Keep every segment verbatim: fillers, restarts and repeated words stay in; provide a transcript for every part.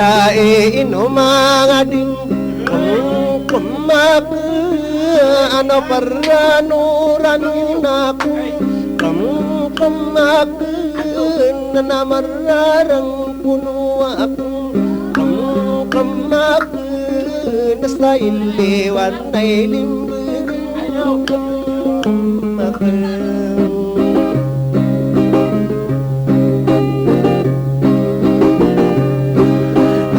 Ai ino manga ding, kemkema ke, ano perano-rano na ko, kemkema ke, na mararang kono ako, kemkema ke, na sa iliwan ay limbegen, kemkema ke.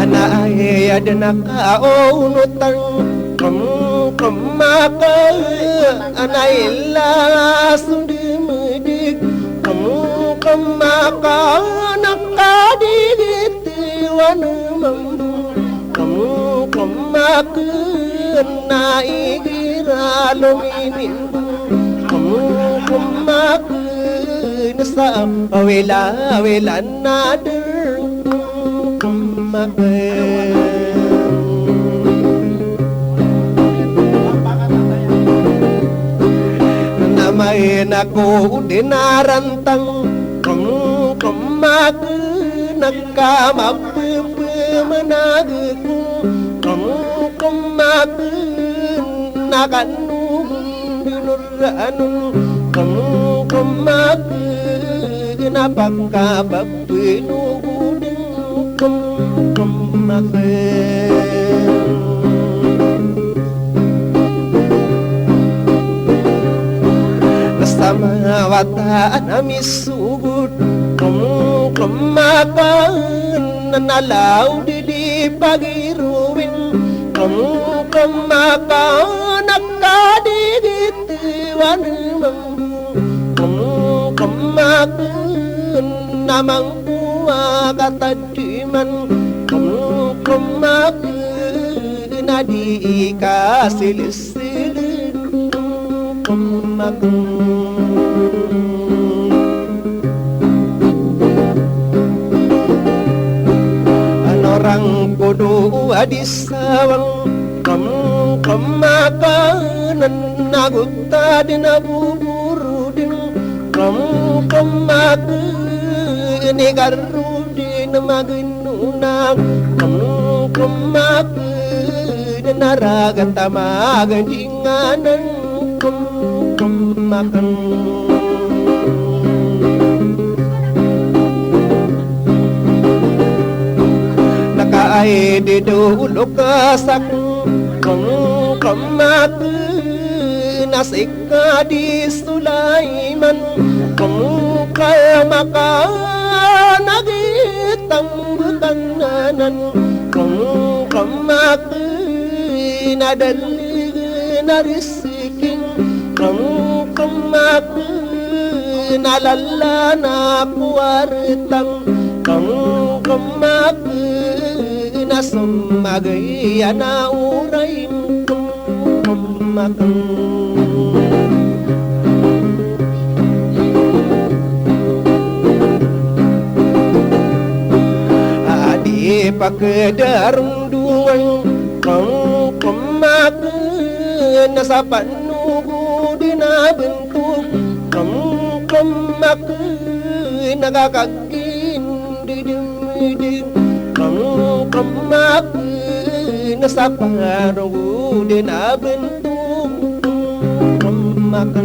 Ana aya den a kaonotan, kemkema ke, ana ila so di medik, kemkema ke, na kadigit iwan mambo, kemkema ke, na igira lominin, kemkema ke, na sa awila-awila na der, kemkema ke. Na main ako den a rantang, kemkema ke, na kamapepemenag ko, kemkema ke, na kano gon di nor anon, kemkema ke, na pakapapenogod, kemkema ke. Na sa mawata na misogod, kemkema ke, na lawd di pagirowin, kemkema ke, na kadigit iwan mambo, kemkema ke, na mangkowa katadiman, kemkema ke, na di kasilisilen, kemkema ke. Ano rangkodo a di sawang, kemkema ke, na nagot a di na boborodin, kemkema ke, ni garodi na magenona, kemkema ke, na ragat a magandinganan, kemkema ke. Na kaay di dolo ka sak, kemkema ke, na sik ka di Sulaiman, kemkema ke, na gitang bekanan, kemkema ke, na dalig na risikin, kemkema ke, na lala na kowartang, kemkema ke, na somagay a na orain, kemkema ke. A di pakedarondongan, kemkema ke, na sa panogod na bentog, kemkema ke, na kakagindidimidi, kemkema ke, na sa panogod na bentog, kemkema ke.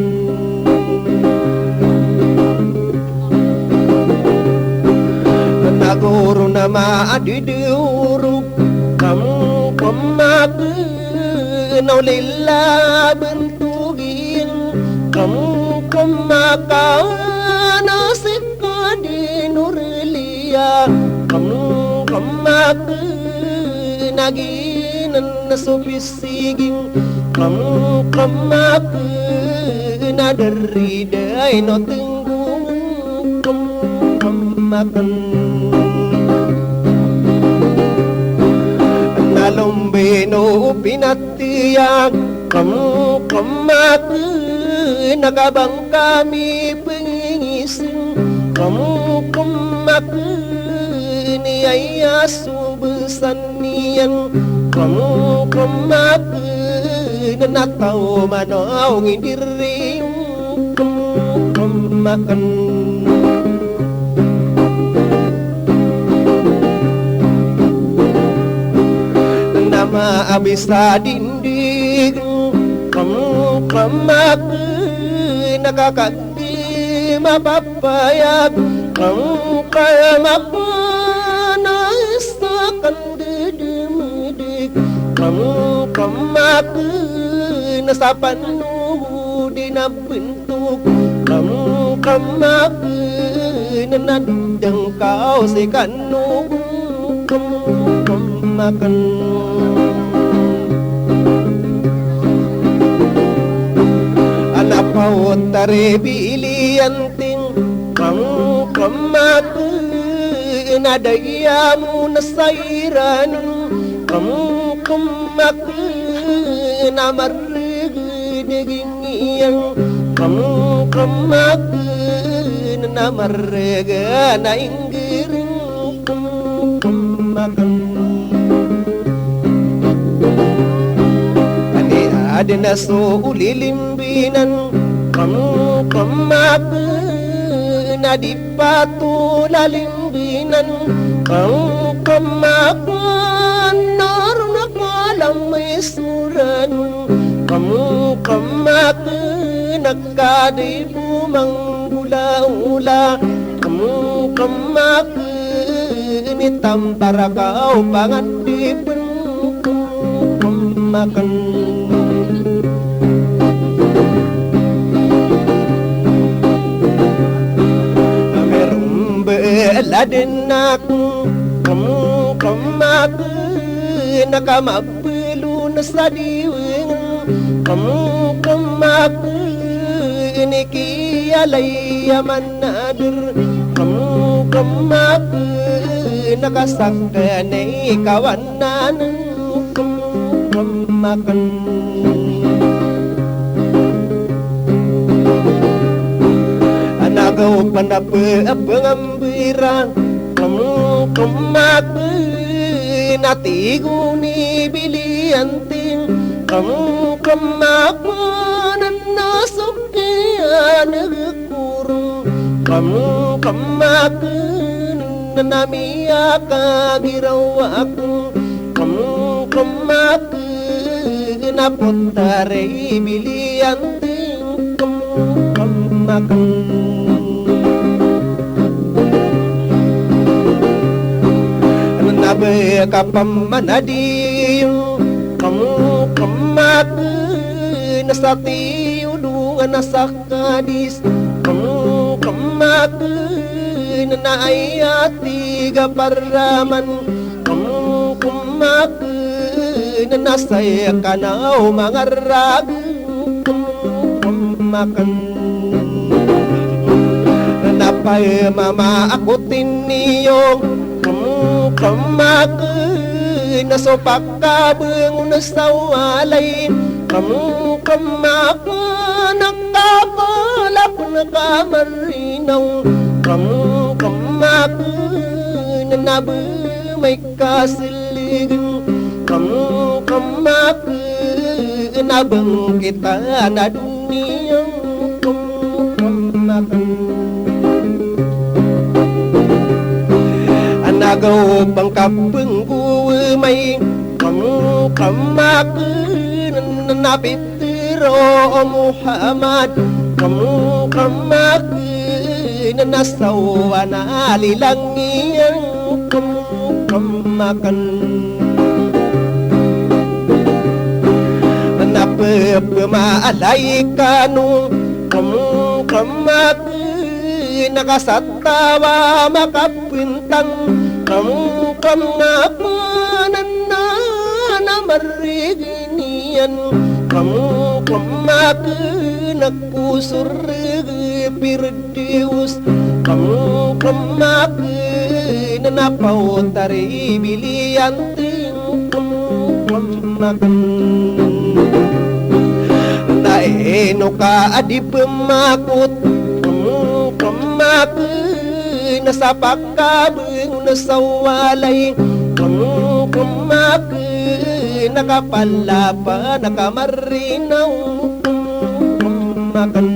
Na goro na madidorog, kemkema ke, na olila bentogin, kemkema ke, na sik ka di norliya, kemkema ke, na ginen na so pisiging, kemkema ke, na deriday no tenggongen, kemkema ke. Na lombi no pinat tiyag, kemkema ke, na kabang kami pengingising, kemkema ke, ni aya so besan iyan, kemkema ke, na taw manaw ngindiri, kemkema ke. Maabis a dindig, kemkema aken a kakadi mapapayag, kemkema aken a isa kandedemedeg, kemkema aken a sa pano di na bentog, kemkema aken a dengkaw si kano, kemkema aken a na paotar i biliyan ting, kemkema aken a da aya mo na sa iran, kemkema aken a mareg daging iyan, kemkema aken a mareg a na inggereng, kemkema aken a di aden a so olilimbinan, kemkema aken a di patolalimbinan, kemkema aken a ron a kalamay so ranon, kemkema aken a kadi bo manggolaola, kemkema aken i tambarakaw pangadipen, kemkema aken a merembeladen aken, kemkema aken a kama pelon sa diwengen, kemkema aken i kiyalay a manader, kemkema aken a kasaken i kawanan, kemkema aken a na gaw pen a pe-, a pengambira, kemkema aken a tig o ni biliyan ting, kemkema aken a so kiyaneg ko ron, kemkema aken a miyakagiraw aken, kemkema aken a potar i biliyan ting, kemkema aken a na ba kapamanadiyo, kemkema aken a sa tiyodongan a sa kadis, kemkema aken a aya tig a paraman, kemkema aken a saya kanaw mangarag, kemkema aken a pay mama ako tiniyo, kemkema aken a so pakabengon sa walay, kemkema aken a kapalapen ka marinaw, kemkema aken a ba may kaselegen, kemkema aken a bengkitan a doniya, kemkema aken a na gaw pengkapenggowe may, kemkema aken a pit tero o Muhammad, kemkema aken a sawa na lilang iyan, kemkema aken a na pepemaalay kano, kemkema aken a kasatawa makapentang, kemkema aken a na mareg niyan, kemkema aken a ko soreg Pirdaus, kemkema aken a paotar i biliyan ting, kemkema aken na ino ka a di pemakot, kemkema aken a sa pakabengon sa walay, kemkema aken a kapalapen ka marinaw, kemkema aken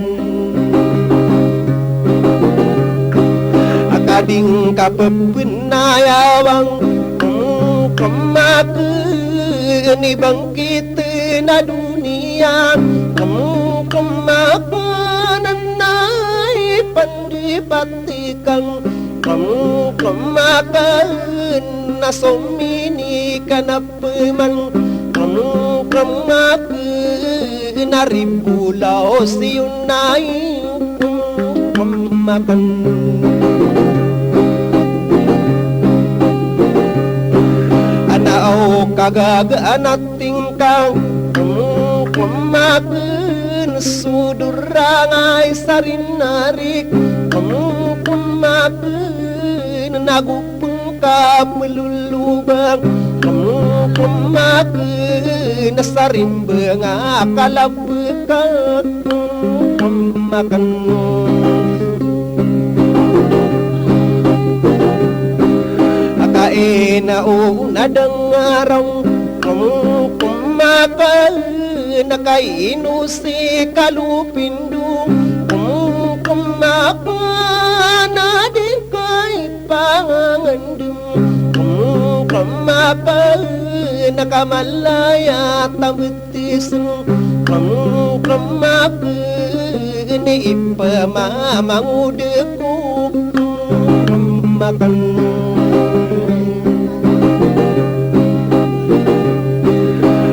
a kading kapepenayawang, kemkema aken Ni bangkit na doniya, kemkema ken na ipandipat ikan, kemkema ken na somini ka na peman, kemkema ken na rimbolaw si onay. Kemkema ken. Ana o kagagaan a tingka, kemkema ken so dorangay sa rinarik, kemkema ken na go pengkaploloba, kemkema ken sa rimbeng a kalabek a kemkema ken. Aka ina o na dangaraw, kemkema ken aka ino si kalopindo, kemkema ken a di kay pangangandem, kemkema ken aka malaya tambet tisen, kemkema ken i pemamangodek ko kemkema ken.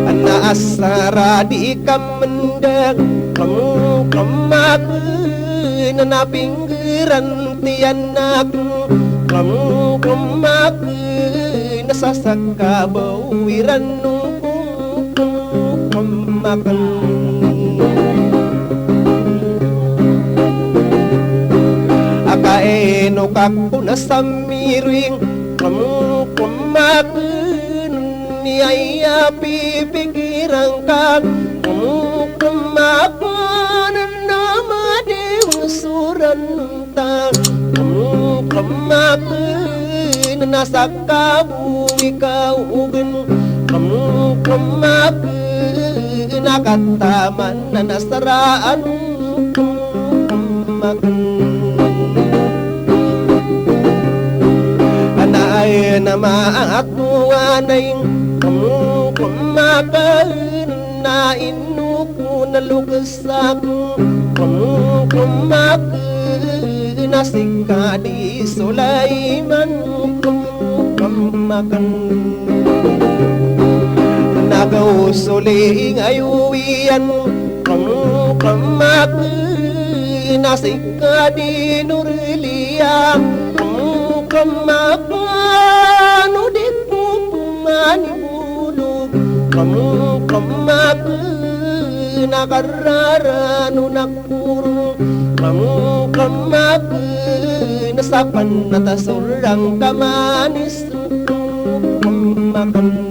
Ana asar a di ka mendek, kemkema ken na pinggiran tiyan aken, kemkema ken na sasakabaw iran ko kemkema ken. Aka ino ka ko na samiring, kemkema ken i aya pipikiran ka, kemkema ken na madeng so ran ta, kemkema ken na sakabaw i kaogen, kemkema ken a kataman na nasaraan, kemkema ken. Ana aya na maatoanay, kemkema ken na ino ko na loges aken, kemkema ken a si Kadi Sulaiman, kemkema ken. Na gaw so lingay o iyan, kemkema ken a si Kadi Nurliya, kemkema ken o di ko pemanibolog, kemkema ken a kararano na koro, kemkema ken a sapan na tasorang ka manis, kemkema ken.